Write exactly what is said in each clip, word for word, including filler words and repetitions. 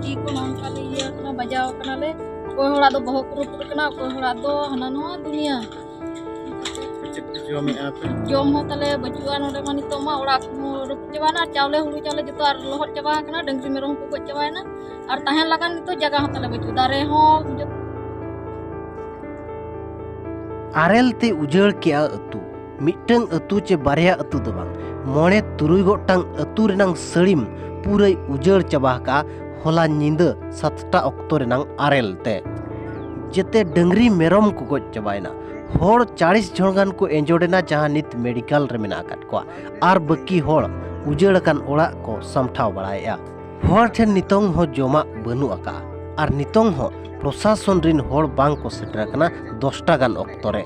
ᱛᱤ ᱠᱚ ᱱᱚᱝᱠᱟ ᱞᱮ ᱤᱭᱟᱹ ᱠᱟᱱᱟ, ᱵᱟᱡᱟᱣ ᱠᱟᱱᱟᱞᱮ᱾ ᱚᱠᱚᱭ ᱦᱚᱲᱟᱜ ᱫᱚ ᱵᱚᱦᱚᱜ ᱠᱚ ᱨᱟᱹᱯᱩᱫ ᱠᱟᱱᱟ, ᱚᱠᱚᱭ ᱦᱚᱲᱟᱜ ᱫᱚ ᱦᱟᱱᱟ ᱱᱚᱣᱟ ᱫᱩᱱᱤᱭᱟᱹ᱾ ᱪᱮᱫ ᱯᱮ ᱡᱚᱢᱮᱫᱼᱟ ᱯᱮ? ᱡᱚᱢ ᱦᱚᱸ ᱛᱟᱞᱮ ᱵᱟᱹᱪᱩᱜᱼᱟ ᱱᱚᱰᱮ ᱢᱟ᱾ ᱱᱤᱛᱚᱜ ᱢᱟ ᱚᱲᱟᱜ ᱠᱚ ᱨᱟᱹᱯᱩᱫ ᱪᱟᱵᱟᱭᱮᱱᱟ, ᱟᱨ ᱪᱟᱣᱞᱮ ᱦᱩᱲᱩ ᱪᱟᱣᱞᱮ ᱡᱚᱛᱚ ᱟᱨ ᱞᱚᱦᱚᱫ ᱪᱟᱵᱟ ᱟᱠᱟᱱᱟ, ᱰᱟᱹᱝᱨᱤ ᱢᱮᱨᱚᱢ ᱠᱚ ᱜᱚᱡ ᱪᱟᱵᱟᱭᱮᱱᱟ, ᱟᱨ ᱛᱟᱦᱮᱱ ᱞᱮᱠᱟᱱ ᱱᱤᱛᱚᱜ ᱡᱟᱭᱜᱟ ᱦᱚᱸ ᱛᱟᱞᱮ ᱵᱟᱹᱪᱩᱜ, ᱫᱟᱨᱮ ᱦᱚᱸ ᱡᱚᱛᱚ᱾ ᱟᱨᱮᱞ ᱛᱮ ᱩᱡᱟᱹᱲ ᱠᱮᱜᱼᱟ ᱟᱹᱛᱩ᱾ ᱢᱤᱫᱴᱟᱝ ᱟᱹᱛᱩ ᱪᱮ ᱵᱟᱨᱭᱟ ᱟᱹᱛᱩ ᱫᱚ ᱵᱟᱝ, ᱢᱚᱬᱮ ᱛᱩᱨᱩᱭ ᱜᱚᱴᱟᱝ ᱟᱹᱛᱩ ᱨᱮᱱᱟᱝ ᱥᱟᱹᱲᱤᱢ ᱯᱩᱨᱟᱹᱭ ᱩᱡᱟᱹᱲ ᱪᱟᱵᱟ ᱟᱠᱟᱜᱼᱟ ᱦᱚᱞᱟ ᱧᱤᱫᱟᱹ ᱥᱟᱛᱴᱟ ᱚᱠᱛᱚ ᱨᱮᱱᱟᱝ ᱟᱨᱮᱞ ᱛᱮ᱾ ᱡᱮᱛᱮ ᱰᱟᱹᱝᱨᱤ ᱢᱮᱨᱚᱢ ᱠᱚ ᱜᱚᱡ ᱪᱟᱵᱟᱭᱮᱱᱟ᱾ ᱦᱚᱲ ᱪᱟᱲᱤᱥ ᱡᱚᱱ ᱜᱟᱱ ᱠᱚ ᱮᱸᱡᱚᱰ ᱮᱱᱟ, ᱡᱟᱦᱟᱸ ᱱᱤᱛ ᱢᱮᱰᱤᱠᱟᱞ ᱨᱮ ᱢᱮᱱᱟᱜ ᱟᱠᱟᱫ ᱠᱚᱣᱟ, ᱟᱨ ᱵᱟᱹᱠᱤ ᱦᱚᱲ ᱩᱡᱟᱹᱲ ᱟᱠᱟᱱ ᱚᱲᱟᱜ ᱠᱚ ᱥᱟᱢᱴᱷᱟᱣ ᱵᱟᱲᱟᱭᱮᱫᱼᱟ᱾ ᱦᱚᱲ ᱴᱷᱮᱱ ᱱᱤᱛᱚᱝ ᱦᱚᱸ ᱡᱚᱢᱟᱜ ᱵᱟᱹᱱᱩᱜ ᱟᱠᱟᱫᱼᱟ, ᱟᱨ ᱱᱤᱛᱚᱝ ᱦᱚᱸ ᱯᱨᱚᱥᱟᱥᱚᱱ ᱨᱤᱱ ᱦᱚᱲ ᱵᱟᱝ ᱠᱚ ᱥᱮᱴᱮᱨ ᱟᱠᱟᱱᱟ ᱫᱚᱥᱴᱟ ᱜᱟᱱ ᱚᱠᱛᱚ ᱨᱮ᱾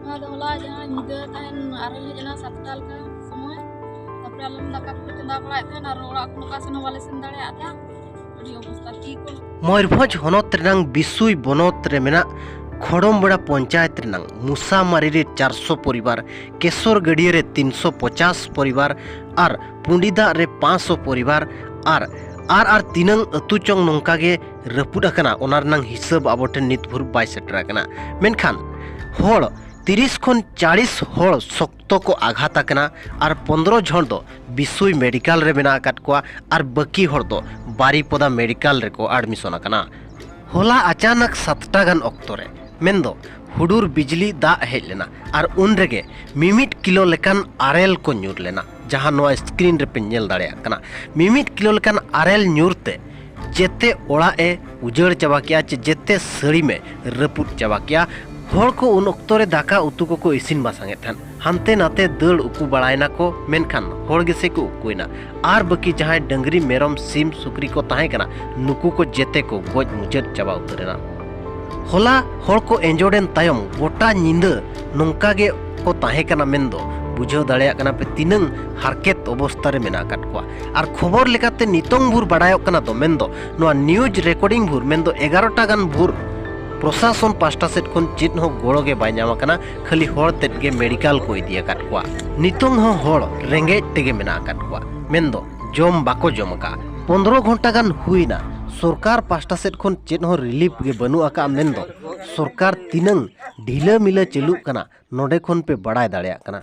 ᱱᱚᱣᱟ ᱫᱚ ᱦᱚᱞᱟ ᱡᱟᱦᱟᱸ ᱧᱤᱫᱟᱹ ᱛᱟᱦᱮᱱ ᱟᱨᱮᱞ ᱦᱮᱡ ᱮᱱᱟ ᱥᱟᱛᱴᱟ ᱞᱮᱠᱟ ᱥᱚᱢᱚᱭ, ᱛᱟᱨᱯᱚᱨᱮ ᱟᱞᱮ ᱫᱟᱠᱟ ᱠᱚᱞᱮ ᱪᱚᱸᱫᱟ ᱵᱟᱲᱟᱭᱮᱫ ᱛᱟᱦᱮᱱ, ᱟᱨ ᱚᱲᱟᱜ ᱠᱷᱚᱱ ᱚᱠᱟ ᱥᱮᱱ ᱦᱚᱸ ᱵᱟᱞᱮ ᱥᱮᱱ ᱫᱟᱲᱮᱭᱟᱜ ᱛᱟᱦᱮᱸᱫ᱾ ᱟᱹᱰᱤ ᱚᱵᱚᱥᱛᱟ ᱛᱤ ᱠᱚ᱾ ᱢᱚᱭᱩᱨᱵᱷᱚᱸᱡᱽ ᱦᱚᱱᱚᱛ ᱨᱮᱱᱟᱝ ᱵᱤᱥᱩᱭ ᱵᱚᱱᱚᱛ ᱨᱮ ᱢᱮᱱᱟᱜ ᱠᱷᱚᱲᱚᱢᱵᱚᱲᱟ ᱯᱚᱧᱪᱟᱭᱮᱛ ᱨᱮᱱᱟᱝ ᱢᱩᱥᱟᱢᱟᱨᱤ ᱨᱮ ᱪᱟᱨᱥᱚ ᱯᱚᱨᱤᱵᱟᱨ, ᱠᱮᱥᱚᱨ ᱜᱟᱹᱰᱭᱟᱹ ᱨᱮ ᱛᱤᱱᱥᱚ ᱯᱚᱪᱟᱥ ᱯᱚᱨᱤᱵᱟᱨ ᱟᱨ ᱯᱩᱸᱰᱤᱫᱟᱜ ᱨᱮ ᱯᱟᱸᱪᱥᱚ ᱯᱚᱨᱤᱵᱟᱨ ᱟᱨ, ᱟᱨ, ᱟᱨ ᱛᱤᱱᱟᱹᱝ ᱟᱹᱛᱩ ᱪᱚᱝ ᱱᱚᱝᱠᱟ ᱜᱮ ᱨᱟᱹᱯᱩᱫ ᱟᱠᱟᱱᱟ, ᱚᱱᱟ ᱨᱮᱱᱟᱝ ᱦᱤᱥᱟᱹᱵ ᱟᱵᱚ ᱴᱷᱮᱱ ᱱᱤᱛ ᱵᱷᱳᱨ ᱵᱟᱭ ᱥᱮᱴᱮᱨ ᱟᱠᱟᱱᱟ᱾ ᱢᱮᱱᱠᱷᱟᱱ ᱦᱚᱲ ᱛᱤᱨᱤᱥ ᱠᱷᱚᱱ ᱪᱟᱲᱤᱥ ᱦᱚᱲ ᱥᱚᱠᱛᱚ ᱠᱚ ᱟᱜᱷᱟᱛ ᱟᱠᱟᱱᱟ ᱟᱨ ᱯᱚᱱᱫᱽᱨᱚ ᱡᱚᱱ ᱫᱚ ᱵᱤᱥᱩᱭ ᱢᱮᱰᱤᱠᱟᱞ ᱨᱮ ᱢᱮᱱᱟᱜ ᱟᱠᱟᱫ ᱠᱚᱣᱟ ᱟᱨ ᱵᱟᱹᱠᱤ ᱦᱚᱲ ᱫᱚ ᱵᱟᱨᱤᱯᱚᱫᱟ ᱢᱮᱰᱤᱠᱟᱞ ᱨᱮᱠᱚ ᱟᱰᱢᱤᱥᱚᱱ ᱟᱠᱟᱱᱟ᱾ ᱦᱚᱞᱟ ᱟᱪᱟᱱᱟᱠ ᱥᱟᱛᱴᱟ ᱜᱟᱱ ᱚᱠᱛᱚ ᱨᱮ, ᱢᱮᱱᱫᱚ ᱦᱩᱰᱩᱨ ᱵᱤᱡᱽᱞᱤ ᱫᱟᱜ ᱦᱮᱡ ᱞᱮᱱᱟ ᱟᱨ ᱩᱱ ᱨᱮᱜᱮ ᱢᱤᱢᱤᱫ ᱠᱤᱞᱳ ᱞᱮᱠᱟᱱ ᱟᱨᱮᱞ ᱠᱚ ᱧᱩᱨ ᱞᱮᱱᱟ, ᱡᱟᱦᱟᱸ ᱱᱚᱣᱟ ᱥᱠᱨᱤᱱ ᱨᱮᱯᱮ ᱧᱮᱞ ᱫᱟᱲᱮᱭᱟᱜ ᱠᱟᱱᱟ᱾ ᱢᱤᱢᱤᱫ ᱠᱤᱞᱳ ᱞᱮᱠᱟᱱ ᱟᱨᱮᱞ ᱧᱩᱨ ᱛᱮ ᱡᱮᱛᱮ ᱚᱲᱟᱜ ᱮ ᱩᱡᱟᱹᱲ ᱪᱟᱵᱟ ᱠᱮᱜᱼᱟ, ᱪᱮ ᱡᱮᱛᱮ ᱥᱟᱹᱲᱤᱢᱮ ᱨᱟᱹᱯᱩᱫ ᱪᱟᱵᱟ ᱠᱮᱜᱼᱟ᱾ ᱦᱚᱲ ᱠᱚ ᱩᱱ ᱚᱠᱛᱚ ᱨᱮ ᱫᱟᱠᱟ ᱩᱛᱩ ᱠᱚᱠᱚ ᱤᱥᱤᱱ ᱵᱟᱥᱟᱝ ᱮᱫ ᱛᱟᱦᱮᱸᱫ᱾ ᱦᱟᱱᱛᱮ ᱱᱟᱛᱮ ᱫᱟᱹᱲ ᱩᱠᱩ ᱵᱟᱲᱟᱭᱮᱱᱟ ᱠᱚ, ᱢᱮᱱᱠᱷᱟᱱ ᱦᱚᱲ ᱜᱮᱥᱮ ᱠᱚ ᱩᱠᱩᱭᱮᱱᱟ᱾ ᱟᱨ ᱵᱟᱹᱠᱤ ᱡᱟᱦᱟᱸᱭ ᱰᱟᱹᱝᱨᱤ, ᱢᱮᱨᱚᱢ, ᱥᱤᱢ, ᱥᱩᱠᱨᱤ ᱠᱚ ᱛᱟᱦᱮᱸ ᱠᱟᱱᱟ, ᱱᱩᱠᱩ ᱠᱚ ᱡᱮᱛᱮ ᱠᱚ ᱜᱚᱡ ᱢᱩᱪᱟᱹᱫ ᱪᱟᱵᱟ ᱩᱛᱟᱹᱨ ᱮᱱᱟ᱾ ᱦᱚᱞᱟ ᱦᱚᱲ ᱠᱚ ᱮᱸᱡᱚᱰ ᱮᱱ ᱛᱟᱭᱚᱢ ᱜᱚᱴᱟ ᱧᱤᱫᱟᱹ ᱱᱚᱝᱠᱟ ᱜᱮ ᱠᱚ ᱛᱟᱦᱮᱸ ᱠᱟᱱᱟ ᱢᱮᱱᱫᱚ ᱵᱩᱡᱷᱟᱹᱣ ᱫᱟᱲᱮᱭᱟᱜ ᱠᱟᱱᱟ ᱯᱮ ᱛᱤᱱᱟᱹᱝ ᱦᱟᱨᱠᱮᱛ ᱚᱵᱚᱥᱛᱟ ᱨᱮ ᱢᱮᱱᱟᱜ ᱟᱠᱟᱫ ᱠᱚᱣᱟ᱾ ᱟᱨ ᱠᱷᱚᱵᱚᱨ ᱞᱮᱠᱟᱛᱮ ᱱᱤᱛᱚᱝ ᱵᱷᱳᱨ ᱵᱟᱰᱟᱭᱚᱜ ᱠᱟᱱᱟ ᱫᱚ, ᱢᱮᱱᱫᱚ ᱱᱚᱣᱟ ᱱᱤᱭᱩᱡᱽ ᱨᱮᱠᱚᱨᱰᱤᱝ ᱵᱷᱳᱨ, ᱢᱮᱱᱫᱚ ᱮᱜᱟᱨᱚᱴᱟ ᱜᱟᱱ ᱵᱷᱳᱨ ᱯᱨᱚᱥᱟᱥᱚᱱ ᱯᱟᱥᱴᱟ ᱥᱮᱫ ᱠᱷᱚᱱ ᱪᱮᱫ ᱦᱚᱸ ᱜᱚᱲᱚ ᱜᱮ ᱵᱟᱭ ᱧᱟᱢ ᱟᱠᱟᱱᱟ, ᱠᱷᱟᱹᱞᱤ ᱦᱚᱲ ᱛᱮᱫ ᱜᱮ ᱢᱮᱰᱤᱠᱟᱞ ᱠᱚ ᱤᱫᱤ ᱟᱠᱟᱫ ᱠᱚᱣᱟ᱾ ᱱᱤᱛᱚᱝ ᱦᱚᱸ ᱦᱚᱲ ᱨᱮᱸᱜᱮᱡ ᱛᱮᱜᱮ ᱢᱮᱱᱟᱜ ᱟᱠᱟᱫ ᱠᱚᱣᱟ, ᱢᱮᱱᱫᱚ ᱡᱚᱢ ᱵᱟᱠᱚ ᱡᱚᱢ ᱟᱠᱟᱫᱼᱟ᱾ ᱯᱚᱱᱫᱽᱨᱚ ᱜᱷᱚᱱᱴᱟ ᱜᱟᱱ ᱦᱩᱭᱱᱟ, ᱥᱚᱨᱠᱟᱨ ᱯᱟᱥᱴᱟ ᱥᱮᱫ ᱠᱷᱚᱱ ᱪᱮᱫ ᱦᱚᱸ ᱨᱤᱞᱤᱯ ᱜᱮ ᱵᱟᱹᱱᱩᱜ ᱟᱠᱟᱫᱼᱟ᱾ ᱢᱮᱱᱫᱚ ᱥᱚᱨᱠᱟᱨ ᱛᱤᱱᱟᱹᱝ ᱰᱷᱤᱞᱟᱹ ᱢᱤᱞᱟᱹ ᱪᱟᱹᱞᱩᱜ ᱠᱟᱱᱟ, ᱱᱚᱰᱮ ᱠᱷᱚᱱ ᱯᱮ ᱵᱟᱲᱟᱭ ᱫᱟᱲᱮᱭᱟᱜ ᱠᱟᱱᱟ᱾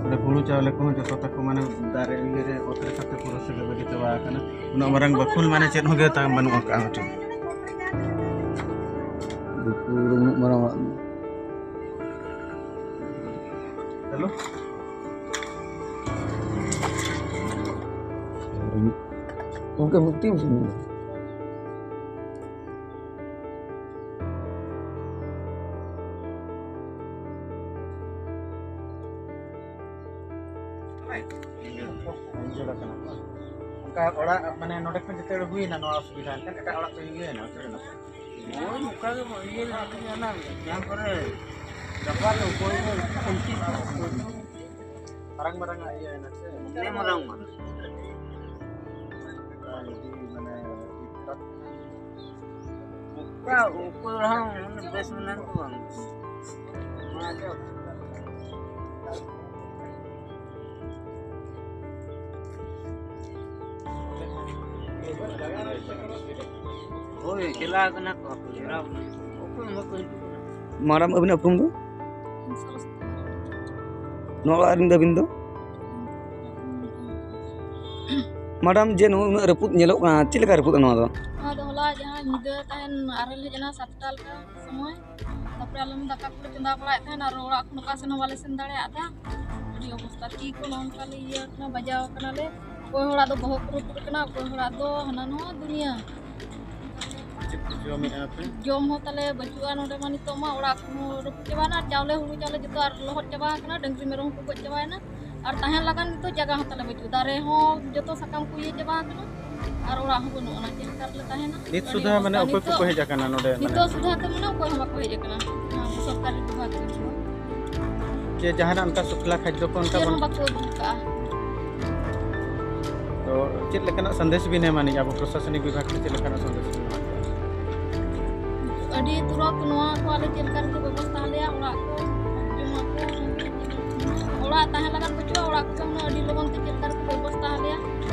ᱚᱸᱰᱮ ᱦᱩᱲᱩ ᱪᱟᱣᱞᱮ ᱠᱚᱦᱚᱸ ᱡᱚᱛᱚ ᱛᱟᱠᱚ ᱢᱟᱱᱮ ᱫᱟᱨᱮ ᱤᱭᱟᱹ ᱨᱮ ᱚᱛ ᱨᱮ ᱠᱟᱛᱮ ᱯᱩᱨᱟᱹ ᱥᱟᱹᱜᱟᱹ ᱵᱟᱹᱜᱤ ᱪᱟᱵᱟ ᱟᱠᱟᱱᱟ᱾ ᱩᱱᱟᱹᱜ ᱢᱟᱨᱟᱝ ᱵᱟᱠᱷᱳᱞ ᱢᱟᱱᱮ ᱪᱮᱫ ᱦᱚᱸ ᱜᱮ ᱛᱟᱝ ᱵᱟᱹᱱᱩᱜ ᱟᱠᱟᱫᱼᱟ ᱢᱤᱫᱴᱮᱱ᱾ ᱯᱩᱨᱟᱹ ᱩᱱᱟᱹᱜ ᱢᱟᱨᱟᱝ ᱚᱲᱟᱜ ᱢᱮᱱᱟᱜᱼᱟ᱾ ᱦᱮᱞᱳ᱾ ᱜᱚᱢᱠᱮ, ᱢᱩᱠᱛᱤ ᱢᱩᱥᱞᱤᱢ᱾ ᱚᱱᱠᱟ ᱚᱲᱟᱜ ᱢᱟᱱᱮ ᱱᱚᱰᱮ ᱠᱷᱚᱱ ᱡᱮᱛᱮ ᱦᱩᱭᱱᱟ ᱱᱚᱣᱟ ᱚᱥᱩᱵᱤᱫᱷᱟ, ᱮᱱᱠᱷᱟᱱ ᱮᱴᱟᱜ ᱚᱲᱟᱜ ᱠᱚ ᱤᱭᱟᱹᱭᱮᱱᱟ, ᱩᱪᱟᱹᱲ ᱮᱱᱟ᱾ ᱦᱳᱭ, ᱚᱱᱠᱟ ᱜᱮ ᱤᱭᱟᱹ ᱞᱮᱱᱟ, ᱚᱱᱟ ᱡᱟᱦᱟᱸ ᱠᱚᱨᱮ ᱜᱟᱯᱟ ᱫᱚ ᱚᱠᱚᱭ ᱠᱚ ᱠᱷᱩᱱᱴᱤ ᱠᱚ ᱢᱟᱨᱟᱝ ᱢᱟᱨᱟᱝ ᱟᱜ ᱤᱭᱟᱹ ᱮᱱᱟ ᱥᱮ? ᱦᱮᱸ, ᱢᱟᱨᱟᱝ ᱢᱟᱨᱟᱝ᱾ ᱚᱱᱠᱟ ᱡᱩᱫᱤ ᱢᱟᱱᱮ ᱚᱠᱟ ᱚᱠᱚᱭ ᱦᱚᱸ ᱢᱟᱱᱮ ᱵᱮᱥ ᱢᱮᱱᱟᱜ ᱠᱚ ᱵᱟᱝ᱾ ᱚᱱᱟ ᱫᱚ ᱦᱳᱭ, ᱪᱟᱞᱟᱣ ᱠᱟᱱᱟ ᱠᱚ, ᱪᱟᱞᱟᱣ ᱠᱟᱱᱟ ᱠᱚ᱾ ᱚᱠᱚᱭ ᱦᱚᱸ ᱵᱟᱠᱚ ᱦᱤᱡᱩᱜ ᱠᱟᱱᱟ᱾ ᱢᱟᱰᱟᱢ, ᱟᱹᱵᱤᱱᱟᱜ ᱩᱯᱨᱩᱢ ᱫᱚ? ᱱᱚᱣᱟ ᱚᱲᱟᱜ ᱨᱮᱱ ᱫᱚ ᱟᱹᱵᱤᱱ ᱫᱚ? ᱢᱟᱰᱟᱢ, ᱡᱮ ᱱᱩᱱᱟᱹᱜ ᱩᱱᱟᱹᱜ ᱨᱟᱹᱯᱩᱫ ᱧᱮᱞᱚᱜ ᱠᱟᱱᱟ, ᱪᱮᱫ ᱞᱮᱠᱟ ᱨᱟᱹᱯᱩᱫ ᱱᱚᱣᱟ ᱫᱚ? ᱱᱚᱣᱟ ᱫᱚ ᱦᱚᱞᱟ ᱡᱟᱦᱟᱸ ᱧᱤᱫᱟᱹ ᱛᱟᱦᱮᱱ ᱟᱨᱮᱞ ᱦᱮᱡ ᱮᱱᱟ ᱥᱟᱛᱴᱟ ᱞᱮᱠᱟ ᱥᱚᱢᱚᱭ, ᱛᱟᱨᱯᱚᱨᱮ ᱟᱞᱮ ᱫᱟᱠᱟ ᱠᱚᱞᱮ ᱪᱚᱸᱫᱟ ᱵᱟᱲᱟᱭᱮᱫ ᱛᱟᱦᱮᱱ ᱟᱨ ᱚᱲᱟᱜ ᱠᱷᱚᱱ ᱚᱠᱟ ᱥᱮᱱ ᱦᱚᱸ ᱵᱟᱞᱮ ᱥᱮᱱ ᱫᱟᱲᱮᱭᱟᱜ ᱛᱟᱦᱮᱸᱫ᱾ ᱟᱹᱰᱤ ᱚᱵᱚᱥᱛᱟ ᱛᱤ ᱠᱚ ᱱᱚᱝᱠᱟ ᱞᱮ ᱤᱭᱟᱹ ᱠᱟᱱᱟ, ᱵᱟᱡᱟᱣ ᱠᱟᱱᱟᱞᱮ᱾ ᱚᱠᱚᱭ ᱦᱚᱲᱟᱜ ᱫᱚ ᱵᱚᱦᱚᱜ ᱠᱚ ᱨᱟᱹᱯᱩᱫ ᱠᱟᱱᱟ, ᱚᱠᱚᱭ ᱦᱚᱲᱟᱜ ᱫᱚ ᱦᱟᱱᱟ ᱱᱚᱣᱟ ᱫᱩᱱᱤᱭᱟᱹ᱾ ᱪᱮᱫ ᱠᱚ ᱡᱚᱢᱮᱫᱼᱟ ᱯᱮ? ᱡᱚᱢ ᱦᱚᱸ ᱛᱟᱞᱮ ᱵᱟᱹᱪᱩᱜᱼᱟ ᱱᱚᱰᱮ ᱢᱟ, ᱱᱤᱛᱚᱜ ᱢᱟ ᱚᱲᱟᱜ ᱠᱚᱦᱚᱸ ᱨᱟᱹᱯᱩᱫ ᱪᱟᱵᱟᱭᱮᱱᱟ ᱟᱨ ᱪᱟᱣᱞᱮ ᱦᱩᱲᱩ ᱪᱟᱣᱞᱮ ᱡᱚᱛᱚ ᱟᱨ ᱞᱚᱦᱚᱫ ᱪᱟᱵᱟ ᱟᱠᱟᱱᱟ, ᱰᱟᱹᱝᱨᱤ ᱢᱮᱨᱚᱢ ᱦᱚᱸᱠᱚ ᱜᱚᱡ ᱪᱟᱵᱟᱭᱮᱱᱟ᱾ ᱟᱨ ᱛᱟᱦᱮᱱ ᱞᱟᱜᱟᱱ ᱱᱤᱛᱚᱜ ᱡᱟᱭᱜᱟ ᱦᱚᱸ ᱛᱟᱞᱮ ᱵᱟᱹᱪᱩᱜ, ᱫᱟᱨᱮ ᱦᱚᱸ ᱡᱚᱛᱚ ᱥᱟᱠᱟᱢ ᱠᱚ ᱤᱭᱟᱹ ᱪᱟᱵᱟ ᱟᱠᱟᱱᱟ᱾ ᱟᱨ ᱚᱲᱟᱜ ᱦᱚᱸ ᱵᱟᱹᱱᱩᱜ ᱟᱱᱟ, ᱪᱮᱫ ᱞᱮᱠᱟ ᱨᱮᱞᱮ ᱛᱟᱦᱮᱱᱟ? ᱱᱤᱛ ᱟᱹᱰᱤ ᱥᱩᱫᱷᱟ ᱢᱟᱱᱮ ᱚᱵᱚᱥᱛᱟ ᱚᱠᱚᱭ ᱠᱚᱠᱚ ᱱᱤᱛᱚᱜ, ᱦᱮᱡ ᱟᱠᱟᱱᱟ ᱱᱚᱰᱮ? ᱢᱟᱱᱮ ᱱᱤᱛᱚᱜ ᱥᱩᱫᱷᱟ ᱛᱮ ᱢᱟᱱᱮ ᱚᱠᱚᱭ ᱦᱚᱸ ᱵᱟᱠᱚ ᱦᱮᱡ ᱟᱠᱟᱱᱟ ᱱᱚᱣᱟ ᱥᱚᱨᱠᱟᱨᱤ ᱵᱤᱵᱷᱟᱜᱽ ᱠᱚ᱾ ᱡᱮ ᱡᱟᱦᱟᱱᱟᱜ ᱚᱱᱠᱟ ᱥᱩᱠᱞᱟ ᱠᱷᱟᱫᱽᱫᱚ ᱠᱚ ᱚᱱᱠᱟ ᱪᱮᱫ ᱵᱚᱱ ᱦᱚᱸ ᱵᱟᱠᱚ ᱟᱹᱜᱩ ᱠᱟᱜᱼᱟ᱾ ᱛᱚ ᱪᱮᱫ ᱞᱮᱠᱟᱱᱟᱜ ᱥᱟᱸᱫᱮᱥ ᱵᱤᱱ ᱮᱢᱟ ᱱᱤᱡ ᱟᱵᱚ ᱯᱨᱚᱥᱟᱥᱚᱱᱤᱠ ᱵᱤᱵᱷᱟᱜᱽ ᱠᱚ ᱪᱮᱫ ᱞᱮᱠᱟᱱᱟᱜ ᱥᱟᱸᱫᱮᱥ ᱵᱤᱱ ᱮᱢᱟ ᱠᱚᱣᱟ? ᱟᱹᱰᱤ ᱛᱩᱨᱟᱹᱛ ᱱᱚᱣᱟ ᱠᱚ ᱟᱞᱮ ᱪᱮᱫ ᱞᱮᱠᱟ ᱨᱮᱠᱚ ᱵᱮᱵᱚᱥᱛᱷᱟ ᱟᱞᱮᱭᱟ, ᱚᱲᱟᱜ ᱠᱚ, ᱡᱚᱢᱟᱜ ᱠᱚ, ᱚᱲᱟᱜ ᱛᱟᱦᱮᱸ ᱞᱟᱜᱟᱱ ᱵᱟᱹᱪᱩᱜᱼᱟ, ᱚᱲᱟᱜ ᱠᱚ ᱦᱩᱱᱟᱹᱝ ᱟᱹᱰᱤ ᱞᱚᱜᱚᱱ ᱛᱮ ᱪᱮᱫ ᱞᱮᱠᱟ ᱨᱮᱠᱚ ᱵᱮᱵᱚᱥᱛᱷᱟ ᱟᱞᱮᱭᱟ,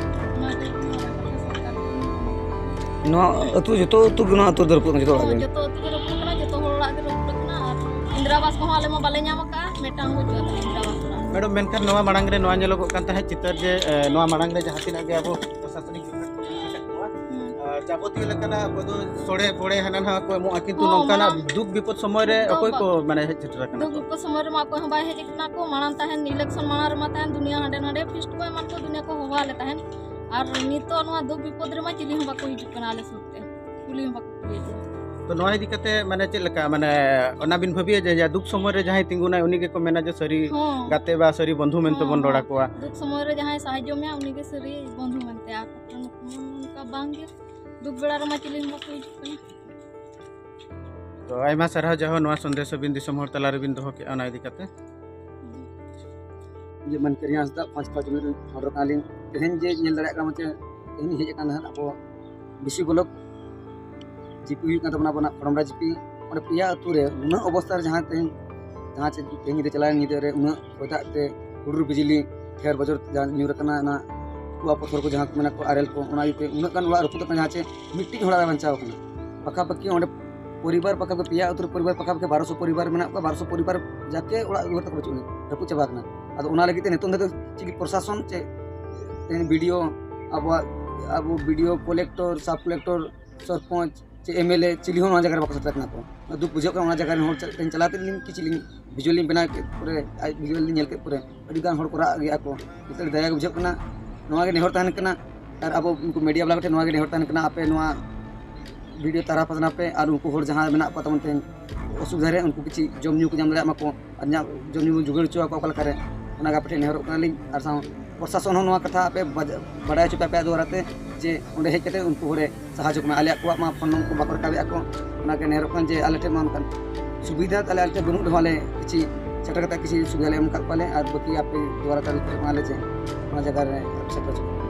ᱚᱱᱟ ᱜᱮ ᱥᱚᱨᱠᱟᱨ ᱱᱚᱣᱟ ᱟᱹᱛᱩ, ᱡᱚᱛᱚ ᱟᱹᱛᱩ ᱜᱮ, ᱱᱚᱣᱟ ᱟᱹᱛᱩ ᱫᱚ ᱨᱟᱹᱯᱩᱫ ᱠᱟᱱᱟ, ᱡᱚᱛᱚ ᱚᱲᱟᱜ ᱜᱮ᱾ ᱡᱚᱛᱚ ᱟᱹᱛᱩ ᱜᱮ ᱨᱟᱹᱯᱩᱫ ᱠᱟᱱᱟ, ᱡᱚᱛᱚ ᱦᱚᱲ ᱚᱲᱟᱜ ᱜᱮ ᱨᱟᱹᱯᱩᱫ ᱠᱟᱱᱟ᱾ ᱟᱨ ᱤᱱᱫᱨᱟ ᱟᱵᱟᱥ ᱠᱚᱦᱚᱸ ᱟᱞᱮ ᱢᱟ ᱵᱟᱞᱮ ᱧᱟᱢ ᱟᱠᱟᱫᱼᱟ, ᱢᱤᱫᱴᱟᱝ ᱦᱚᱸ ᱵᱟᱹᱪᱩᱜᱼᱟ ᱛᱟᱞᱮ ᱤᱱᱫᱨᱟ ᱟᱵᱟᱥ ᱚᱲᱟᱜ᱾ ᱢᱮᱰᱟᱢ, ᱢᱮᱱᱠᱷᱟᱱ ᱱᱚᱣᱟ ᱢᱟᱲᱟᱝ ᱨᱮ ᱱᱚᱣᱟ ᱧᱮᱞᱚᱜᱚᱜ ᱠᱟᱱ ᱛᱟᱦᱮᱸᱫ ᱪᱤᱛᱟᱹᱨ ᱡᱮ, ᱮ, ᱱᱚᱣᱟ ᱢᱟᱲᱟᱝ ᱨᱮ ᱡᱟᱦᱟᱸ ᱛᱤᱱᱟᱹᱜ ᱜᱮ ᱟᱵᱚ ᱯᱨᱚᱥᱟᱥᱚᱱᱤᱠ ᱵᱤᱵᱷᱟᱜᱽ ᱠᱚ ᱢᱮᱱᱟᱜ ᱟᱠᱟᱫ ᱠᱚᱣᱟ, ᱦᱩᱸ᱾ ᱮ, ᱡᱟᱵᱚᱛᱤᱭᱚ ᱞᱮᱠᱟᱱᱟᱜ ᱚᱠᱚᱭ ᱫᱚ ᱥᱚᱲᱮ ᱯᱷᱚᱲᱮ ᱦᱟᱱᱟ ᱱᱟᱣᱟ ᱠᱚ ᱮᱢᱚᱜᱼᱟ, ᱠᱤᱱᱛᱩ ᱦᱚᱸ, ᱱᱚᱝᱠᱟᱱᱟᱜ ᱢᱟᱲᱟᱝ ᱫᱩᱠ ᱵᱤᱯᱚᱫ ᱥᱚᱢᱚᱭ ᱨᱮ ᱮᱠᱫᱚᱢ ᱚᱠᱚᱭ ᱵᱟ-, ᱠᱚ, ᱢᱟᱱᱮ, ᱦᱮᱡ ᱥᱮᱴᱮᱨ ᱟᱠᱟᱱᱟ ᱫᱩᱠ ᱠᱚ? ᱵᱤᱯᱚᱫ ᱥᱚᱢᱚᱭ ᱨᱮᱢᱟ ᱚᱠᱚᱭ ᱦᱚᱸ ᱵᱟᱭ ᱦᱮᱡ ᱟᱠᱟᱱᱟ ᱠᱚ᱾ ᱢᱟᱲᱟᱝ ᱛᱟᱦᱮᱱ, ᱤᱞᱮᱠᱥᱚᱱ ᱢᱟᱲᱟᱝ ᱨᱮᱢᱟ ᱛᱟᱦᱮᱱ ᱫᱩᱱᱤᱭᱟᱹ ᱦᱟᱸᱰᱮ ᱱᱟᱰᱮ ᱯᱷᱤᱥᱴ ᱠᱚ ᱮᱢᱟᱱ ᱠᱚ ᱫᱩᱱᱤᱭᱟᱹ ᱠᱚ ᱦᱚᱦᱚ ᱟᱞᱮ ᱛᱟᱦᱮᱱ᱾ ᱟᱨ ᱱᱤᱛᱚᱜ ᱱᱚᱣᱟ ᱫᱩᱠ ᱵᱤᱯᱚᱫ ᱨᱮᱢᱟ ᱪᱤᱞᱤ ᱦᱚᱸ ᱵᱟᱠᱚ ᱦᱤᱡᱩᱜ ᱠᱟᱱᱟ ᱟᱞᱮ ᱥᱩᱨ ᱛᱮ, ᱠᱩᱞᱤ ᱦᱚᱸ ᱵᱟᱠᱚ ᱠᱩᱞᱤᱭᱮᱫ ᱞᱮᱭᱟ᱾ ᱛᱚ, ᱱᱚᱣᱟ ᱤᱫᱤ ᱠᱟᱛᱮ, ᱢᱟᱱᱮ, ᱪᱮᱫ ᱞᱮᱠᱟ, ᱢᱟᱱᱮ, ᱚᱱᱟ ᱵᱤᱱ ᱵᱷᱟᱹᱵᱤᱭᱟ ᱡᱮ, ᱡᱮ ᱫᱩᱠ ᱥᱚᱢᱚᱭ ᱨᱮ ᱡᱟᱦᱟᱸᱭ ᱛᱤᱸᱜᱩᱱᱟᱭ, ᱩᱱᱤ ᱜᱮᱠᱚ ᱢᱮᱱᱟ ᱡᱮ ᱥᱟᱹᱨᱤ ᱦᱚᱸ᱾ ᱜᱟᱛᱮ ᱵᱟ ᱥᱟᱹᱨᱤ ᱵᱚᱱᱫᱷᱩ ᱢᱮᱱᱛᱮ ᱦᱚᱸ, ᱵᱚᱱ ᱨᱚᱲ ᱦᱚᱸ᱾ ᱟᱠᱚᱣᱟ? ᱫᱩᱠ ᱥᱚᱢᱚᱭ ᱨᱮ ᱡᱟᱦᱟᱸᱭ ᱥᱟᱦᱟᱡᱽᱡᱚ ᱢᱮᱭᱟ, ᱩᱱᱤ ᱜᱮ ᱥᱟᱹᱨᱤ ᱵᱚᱱᱫᱷᱩ ᱢᱮᱱᱛᱮ᱾ ᱟᱨ ᱱᱚᱝᱠᱟ ᱵᱟᱝ ᱜᱮ, ᱫᱩᱠ ᱵᱮᱲᱟ ᱨᱮᱢᱟ ᱪᱤᱞᱤ ᱦᱚᱸ ᱵᱟᱠᱚ ᱦᱤᱡᱩᱜ ᱠᱟᱱᱟ᱾ ᱛᱚ, ᱟᱭᱢᱟ ᱥᱟᱨᱦᱟᱣ ᱡᱟᱦᱟᱸ ᱱᱚᱣᱟ ᱥᱚᱱᱫᱮᱥ ᱟᱹᱵᱤᱱ ᱫᱤᱥᱚᱢ ᱦᱚᱲ ᱛᱟᱞᱟ ᱨᱮᱵᱤᱱ ᱫᱚᱦᱚ ᱠᱮᱫᱼᱟ, ᱚᱱᱟ ᱤᱫᱤ ᱠᱟᱛᱮ᱾ ᱤᱧ ᱢᱟᱹᱱᱠᱟᱹᱨᱤᱭᱟᱹ ᱦᱟᱸᱥᱫᱟ, ᱯᱟᱸᱪ ᱯᱟᱸᱪ ᱢᱤᱱᱤᱴ ᱦᱚᱲ ᱠᱟᱱᱟᱞᱤᱧ᱾ ᱛᱮᱦᱮᱧ ᱡᱮ ᱧᱮᱞ ᱫᱟᱲᱮᱭᱟᱜ ᱠᱟᱱᱟ, ᱢᱟᱱᱮ, ᱛᱮᱦᱮᱧ ᱦᱮᱡ ᱟᱠᱟᱱᱟ ᱦᱟᱸᱜ ᱟᱵᱚ ᱵᱤᱥᱤ ᱵᱞᱚᱠ ᱡᱤᱯᱤ ᱦᱩᱭᱩᱜ ᱠᱟᱱ ᱛᱟᱵᱚᱱᱟ, ᱟᱵᱚᱱᱟᱜ ᱠᱷᱚᱲᱚᱢᱰᱟ ᱡᱤᱯᱤ᱾ ᱚᱸᱰᱮ ᱯᱮᱭᱟ ᱟᱹᱛᱩ ᱨᱮ ᱩᱱᱟᱹᱜ ᱚᱵᱚᱥᱛᱟ ᱨᱮ ᱡᱟᱦᱟᱸ ᱛᱮᱦᱮᱧ, ᱡᱟᱦᱟᱸ ᱪᱮ ᱛᱮᱦᱮᱧ ᱧᱤᱫᱟᱹ, ᱪᱟᱞᱟᱣᱮᱱ ᱧᱤᱫᱟᱹ ᱨᱮ ᱩᱱᱟᱹᱜ ᱦᱚᱭ ᱫᱟᱜ ᱛᱮ, ᱦᱩᱰᱩᱨ ᱵᱤᱡᱽᱞᱤ, ᱴᱷᱮᱨ ᱵᱚᱡᱚᱨ ᱡᱟᱦᱟᱸ ᱧᱩᱨ ᱟᱠᱟᱱᱟ, ᱚᱱᱟ ᱠᱩᱣᱟ ᱯᱚᱛᱷᱚᱨ ᱠᱚ ᱡᱟᱦᱟᱸ ᱠᱚ ᱢᱮᱱᱟ ᱠᱚ, ᱟᱨᱮᱞ ᱠᱚ, ᱚᱱᱟ ᱤᱭᱟᱹᱛᱮ ᱩᱱᱟᱹᱜ ᱜᱟᱱ ᱚᱲᱟᱜ ᱨᱟᱹᱯᱩᱫ ᱟᱠᱟᱱᱟ, ᱡᱟᱦᱟᱸ ᱪᱮ ᱢᱤᱫᱴᱤᱡ ᱦᱚᱲᱟᱜ ᱵᱟᱭ ᱵᱟᱧᱪᱟᱣ ᱟᱠᱟᱱᱟ᱾ ᱯᱟᱠᱟᱯᱟᱠᱤ ᱚᱸᱰᱮ ᱯᱚᱨᱤᱵᱟᱨ, ᱯᱟᱠᱟᱯᱟᱠᱤ ᱯᱮᱭᱟ ᱟᱹᱛᱩ ᱨᱮ ᱯᱚᱨᱤᱵᱟᱨ, ᱯᱟᱠᱟᱯᱟᱠᱤ ᱵᱟᱨᱚᱥᱚ ᱯᱚᱨᱤᱵᱟᱨ ᱢᱮᱱᱟᱜ ᱠᱚᱣᱟ, ᱵᱟᱨᱚᱥᱚ ᱯᱚᱨᱤᱵᱟᱨ ᱡᱟᱠᱮ ᱚᱲᱟᱜ ᱫᱩᱣᱟᱹᱨ ᱛᱟᱠᱚ ᱵᱟᱹᱪᱩᱜ ᱟᱹᱱᱤᱡ, ᱨᱟᱹᱯᱩᱫ ᱪᱟᱵᱟ ᱟᱠᱟᱱᱟ᱾ ᱟᱫᱚ ᱚᱱᱟ ᱞᱟᱹᱜᱤᱫ ᱛᱮ ᱱᱤᱛᱚᱝ ᱫᱷᱟᱹᱵᱤᱡ ᱪᱤᱞᱤ ᱯᱨᱚᱥᱟᱥᱚᱱ ᱪᱮ ᱛᱮᱦᱮᱧ ᱵᱤ ᱰᱤ ᱳ, ᱟᱵᱚᱣᱟᱜ, ᱟᱵᱚ ᱵᱤ ᱰᱤ ᱳ, ᱠᱚᱞᱮᱠᱴᱚᱨ, ᱥᱟᱵ ᱠᱚᱞᱮᱠᱴᱚᱨ, ᱥᱚᱨᱯᱚᱧᱪ ᱪᱮ ᱮᱢ ᱮᱞ ᱮ ᱪᱤᱞᱤ ᱦᱚᱸ ᱚᱱᱟ ᱡᱟᱭᱜᱟ ᱨᱮ ᱵᱟᱠᱚ ᱥᱮᱴᱮᱨ ᱠᱟᱱᱟ ᱠᱚ᱾ ᱫᱩᱠ ᱵᱩᱡᱷᱟᱹᱜ ᱠᱟᱱᱟ, ᱚᱱᱟ ᱡᱟᱭᱜᱟ ᱨᱮᱱ ᱦᱚᱲ ᱪᱟᱞᱟᱣ ᱛᱮᱞᱤᱧ ᱠᱤᱪᱷᱩ ᱞᱤᱧ ᱵᱷᱤᱡᱩᱣᱟᱞ ᱞᱤᱧ ᱵᱮᱱᱟᱣ ᱠᱮᱫ ᱯᱚᱨᱮ, ᱟᱡ ᱵᱷᱤᱡᱩᱣᱟᱞ ᱞᱤᱧ ᱧᱮᱞ ᱠᱮᱫ ᱯᱚᱨᱮ, ᱟᱹᱰᱤ ᱜᱟᱱ ᱦᱚᱲ ᱠᱚ ᱨᱟᱜ ᱜᱮᱭᱟ ᱠᱚ᱾ ᱱᱤᱛᱚᱜ ᱟᱹᱰᱤ ᱫᱟᱭᱟ ᱜᱮ ᱵᱩᱡᱷᱟᱹᱜ ᱠᱟᱱᱟ᱾ ᱱᱚᱣᱟ ᱜᱮ ᱱᱮᱦᱚᱨ ᱛᱟᱦᱮᱱ ᱠᱟᱱᱟ, ᱟᱨ ᱟᱵᱚ ᱩᱱᱠᱩ ᱢᱤᱰᱤᱭᱟ ᱵᱟᱞᱟ ᱠᱚ ᱴᱷᱮᱱ ᱱᱚᱣᱟ ᱜᱮ ᱱᱮᱦᱚᱨ ᱛᱟᱦᱮᱱ ᱠᱟᱱᱟ, ᱟᱯᱮ ᱱᱚᱣᱟ ᱵᱷᱤᱰᱤᱭᱳ ᱛᱟᱨᱟ ᱯᱟᱥᱱᱟᱣ ᱯᱮ, ᱟᱨ ᱩᱱᱠᱩ ᱦᱚᱲ ᱡᱟᱦᱟᱸᱭ ᱢᱮᱱᱟᱜ ᱠᱚᱣᱟ ᱛᱟᱵᱚᱱ ᱛᱮᱦᱮᱧ ᱚᱥᱩᱵᱤᱫᱷᱟ ᱨᱮ, ᱩᱱᱠᱩ ᱠᱤᱪᱷᱩ ᱡᱚᱢ ᱧᱩ ᱠᱚ ᱧᱟᱢ ᱫᱟᱲᱮᱭᱟᱜ ᱢᱟᱠᱚ, ᱟᱨ ᱧᱟ-, ᱡᱚᱢ ᱧᱩ ᱵᱚᱱ ᱡᱚᱜᱟᱲ ᱦᱚᱪᱚ ᱟᱠᱚᱣᱟ ᱚᱠᱟ ᱞᱮᱠᱟᱨᱮ, ᱚᱱᱟ ᱜᱮ ᱟᱯᱮ ᱴᱷᱮᱱ ᱱᱮᱦᱚᱨᱚᱜ ᱠᱟᱱᱟᱞᱤᱧ᱾ ᱟᱨ ᱥᱟᱶ ᱯᱨᱚᱥᱟᱥᱚᱱ ᱦᱚᱸ ᱱᱚᱣᱟ ᱠᱟᱛᱷᱟ ᱟᱯᱮ ᱵᱟᱡ-, ᱵᱟᱰᱟᱭ ᱦᱚᱪᱚ ᱯᱮ ᱟᱯᱮᱭᱟᱜ ᱫᱩᱣᱟᱨᱟ ᱛᱮ, ᱡᱮ ᱚᱸᱰᱮ ᱦᱮᱡ ᱠᱟᱛᱮ ᱩᱱᱠᱩ ᱦᱚᱲᱮ ᱥᱟᱦᱟᱡᱽᱡᱚ ᱠᱚ ᱮᱢᱟ᱾ ᱟᱞᱮᱭᱟᱜ ᱠᱚᱣᱟᱜ ᱢᱟ ᱯᱷᱳᱱ ᱱᱚᱢᱵᱚᱨ ᱠᱚ ᱵᱟᱠᱚ ᱨᱟᱠᱟᱵᱮᱫᱼᱟ ᱠᱚ, ᱚᱱᱟᱜᱮ ᱱᱮᱦᱚᱨᱚᱜ ᱠᱟᱱᱟ ᱡᱮ ᱟᱞᱮ ᱴᱷᱮᱱ ᱢᱟ ᱚᱱᱠᱟᱱ ᱥᱩᱵᱤᱫᱷᱟ ᱛᱟᱞᱮ ᱟᱞᱮ ᱴᱷᱮᱱ ᱵᱟᱹᱱᱩᱜ ᱨᱮᱦᱚᱸ, ᱟᱞᱮ ᱠᱤᱪᱷᱤ ᱥᱮᱴᱮᱨ ᱠᱟᱛᱮ ᱠᱤᱪᱷᱤ ᱥᱩᱵᱤᱫᱷᱟ ᱞᱮ ᱮᱢ ᱟᱠᱟᱫ ᱠᱚᱣᱟᱞᱮ, ᱟᱨ ᱵᱟᱹᱠᱤ ᱟᱯᱮ ᱫᱩᱣᱟᱨᱟ ᱛᱮ ᱟᱞᱮ ᱠᱷᱚᱡᱚᱜ ᱠᱟᱱᱟᱞᱮ ᱡᱮ ᱚᱱᱟ ᱡᱟᱭᱜᱟ ᱨᱮ ᱥᱮᱴᱮᱨ ᱦᱚᱪᱚ ᱠᱚ᱾